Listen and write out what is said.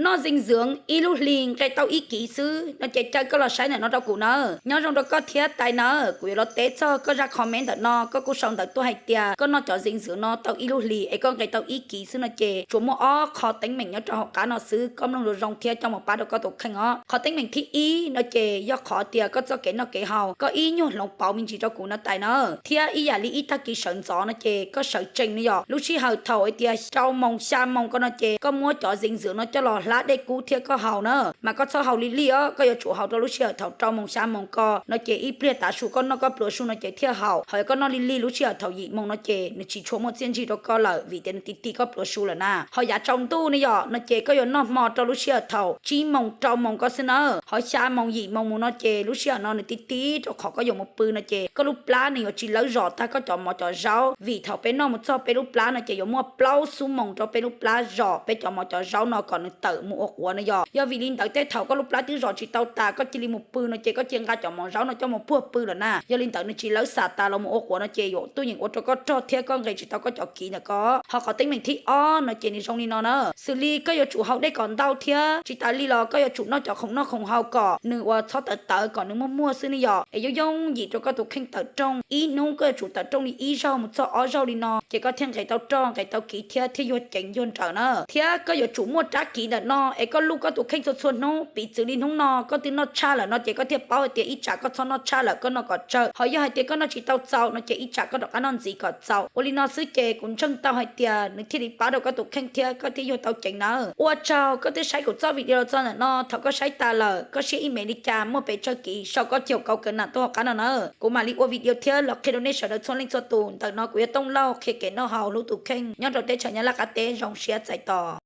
Noj zeej zwv ib lub hli nqe tau ib kiv xwb no ces caw koj los saib ntawm no rau kuv nawb. Nyob zoo rau koj thiab tais nawb, kuv yuav los teb txog koj zaj comment ntawm no, koj kuj sau ntawv tuaj hais tias koj noj cov zeej zwv no tau ib lub hlis es koj nqe tau ib kiv xwb no ces tsuas muaj ob qho teeb meem nyob rau hauv qab no xwb, koj mloog zoo zoo thiab coj mus pab rau koj tus kheej os. Qhov teeb meem thib ib no ces yog qhov tias koj txoj kev noj kev haus koj ib nyuag hloov pauv me ntsis rau kuv no tais nawb, thiab ib yam li ib tag kis sawv ntxov no ces koj sawv tsees no yom, lub sij hawm thaum hais tias rau moos xya moos ko no ces koj muab cov zeej zwv no coj los hlab dej kub thiab koj haus na, mas koj txhob haus lig lig os, koj yuav tsum haus rau lub sij hawm thaum rau moos xya moos ko no ces ib pliag tav su koj noj koj pluas su no ces thiaj haum. Ho yog koj noj lig lig lub sij hawm thaum yim moos no ces nws tsis tshua muaj txiaj ntsig rau koj lawm vim tias nws ti ti koj pluas su lawm na. Ho yav tsaus ntuj ne yom no ces koj yuav noj hmo rau lub sij hawm thaum tsib moos rau moos ko xwb na. Ho xya moos yim moos mus no ces lub sij hawm no nws ti ti rau qhov koj yuav mus pw no ces koj lub plab nws yuav tsis lawb zom tag koj cov mov cov zaub, vim thaum peb noj mus txog peb lub plab no ces yuav muaj plaub xuab moos rau peb lub plab zom peb cov mov cov zaub no kom nws tawm mus ua quav no yom. Yog vim li ntawd tej thaum koj lub plab twb zom tsis tau tas koj cia li mus pw no ces koj cia li nqa cov mov zaub no coj mus puag pw lawm na. Yog li ntawd nws tsis lawb xam tas los mus ua quav no ces yuav tuaj yeem ua rau koj rog thiab koj nqe tsis tau koj cov kiv ntawm ko. Ho qhov teeb meem thib ob no ces nws zoo li no na, xws li koj yuav tsum haus dej kom ntau thiab tsis tas li los koj yuav tsum noj cov khoom noj khoom haus kom nws ua txhob tawv tawv kom nws muag muag xwb ne yom, es yooj yooj yim rau koj tus kheej tawm rooj. Ib hnub koj yuav tsum tawm rooj li ib zaug mus txog ob zaug li no ces koj thiaj nqe tau rog nqe tau kiv thiab thiaj yuag ceev yuag nrawm na. Thiab koj yuav tsum muaj rab kiv ntawm no es koj lub koj tus kheej txhua txhua hnub, piv txwv li hnub no koj twb noj tshaj lawm no ces koj thiaj paub hais tias ib tsam koj txhob noj tshaj lawm koj noj kom tsawg. Ho yog hais tias koj noj tsis tau txaus no ces ib tsam koj rov qab noj ntxiv kom txaus. Ua li no xwb ces kuv ntseeg tau hais tias nws thiaj li pab rau koj tus kheej thiab koj thiaj yuag tau ceev nawb. Ua tsaug koj twb saib kuv txoj video los txog ntawm no, thaum koj saib tas lawm koj siab ib me li cas muaj pes tsawg kiv sau koj caum kauv kaw nam tuaj hauv qab no na. Kuv mam li ua video thiab los qhia rau nej sawv daws txhua leej txhua tus. Ntawm no kuv yog Tooj Lauj qhia kev noj haus hlub tus kheej nyob rau teb chaws Nyab Laj qab teb, zoo siab txais tos.